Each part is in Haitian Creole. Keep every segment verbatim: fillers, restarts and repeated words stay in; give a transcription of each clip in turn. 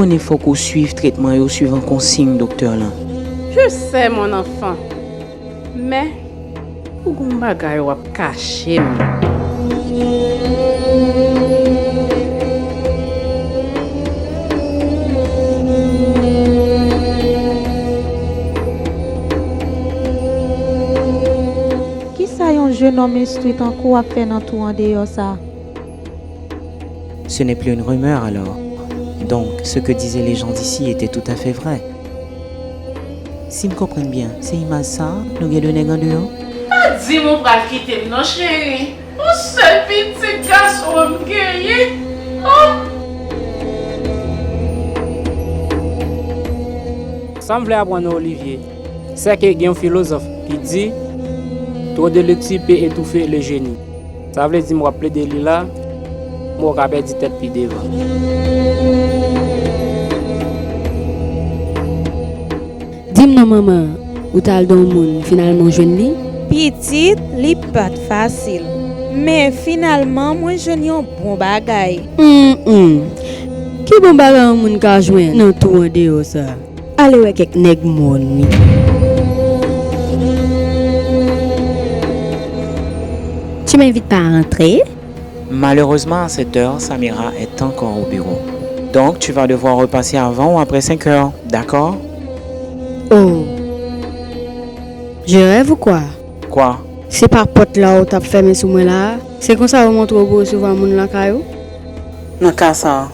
Konnen fòk ou swiv tretman yo swivan konsiy doktè lan. Je sais, mon enfant. Men, ou gon bagay w ap kache m. Kisa yon jenòm enstwi tankou w ap fè nan twou andeyò sa? Ce n'est plus une rumeur alors. Donc, ce que disaient les gens d'ici était tout à fait vrai. Si m konprann byen, se imaj sa a nou gen de nèg andeyò? Pa di m ou pral kite m non, cheri. Yon sèl pitit gason m genyen. Oh! Sa m vle aprann ou, Olivier, se ke gen yon filozòf ki di, trop de lecture peut étouffer le génie. Sa vle di m w ap plede li la, men w ka pèdi tèt pi devan. Di m non, manman, ou t al don moun, finalman w jwenn li? Pitit, li pa t fasil. Men finalman, mwen jwenn yon bon bagay. Hum, hum. Ki bon bagay yon moun ka jwenn nan twou andeyò sa? Ale wè kèk nèg mòn wi. Tu m'invites pas à entrer? Malheureusement, à cette heure, Samira est encore au bureau. Donc, tu vas devoir repasser avant ou après cinq heures, d'accord? Oh. Je rêve ou quoi? Quoi? Se pa pòt la ou t ap fèmen sou mwen la a? Se konsa yo montre w pou resevwa moun lakay ou? Nan ka sa a,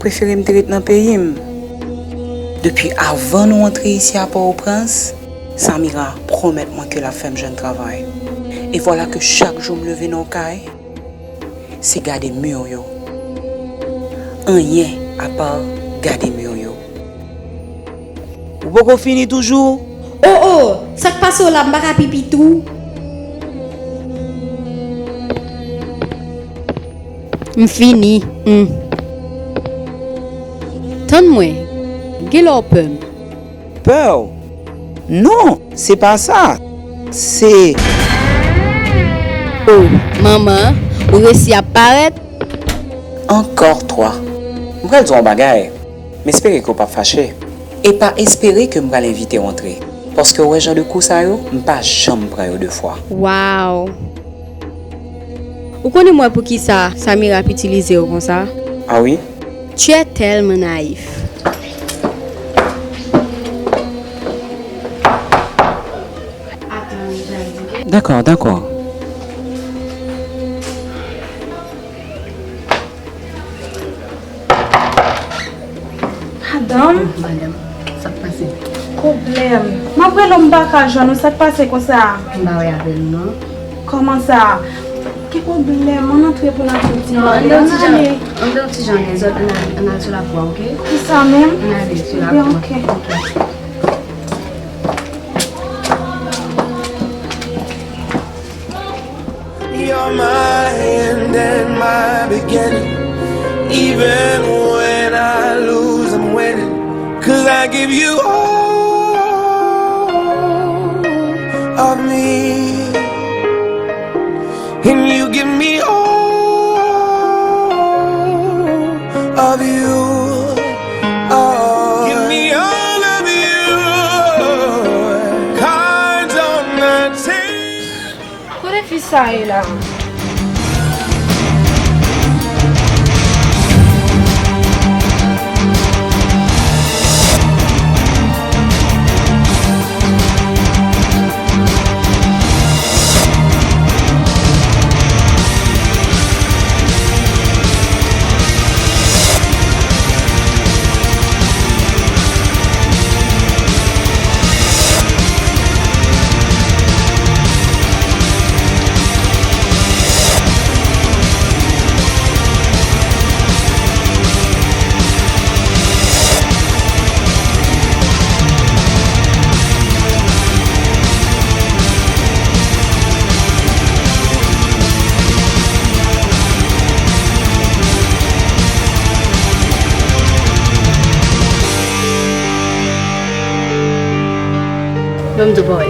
prefere m te ret nan peyi m. Depi avan nou antre isi a Pòtoprens, Samira pwomèt mwen ke l ap fè m jwenn travay. E vwala ke chak jou m leve nan yon kay, se gade mi yo. Anyen apa gade mi yo. Ou poko fini toujou? Oh, oh, sa k pase w la, m pa ka pipi tou? M fini. Hmm. Tann mwen. Genlè w pè m. Pè w? Non, se pa sa. Se... Oh, manman, ou resi ap parèt? Encore toi. M pral di w yon bagay. M espere ke w p ap fache. E pa espere ke m pral envite w antre. Paske w wè jan de kou sa yo, m pa janm pran yo de fwa. Wow! Ou konnen mwen poukisa Samira ap itilize w konsa? Ah wi? Tu es tellement naïf. Dakò, dakò. Madanm. Madanm, sa k pase? Pwoblèm. M ap rele w, m pa ka jwenn ou. Sa k pase konsa? M pa wè avè l non. Kòman sa? Gen pwoblèm. Ann antre pou n ap soti. Non, ann ale, ann ale. Ann ale, ann ale. Ann ale sou lapwa, oke? Kisa menm? Ann ale sou lapwa. Ebyen, oke. Oke. You're my end and my beginning. Even when I lose, I'm winning. 'Cause I give you all of me. And you give me all of you. Oh. Give me all of you. Cards on the table. Kote fi sa ye la? Ban m di w, bòy.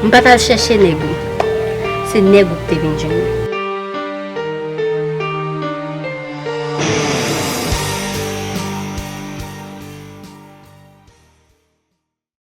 M pa t al chèche nèg ou. Se nèg ou ki te vin jwenn mwen.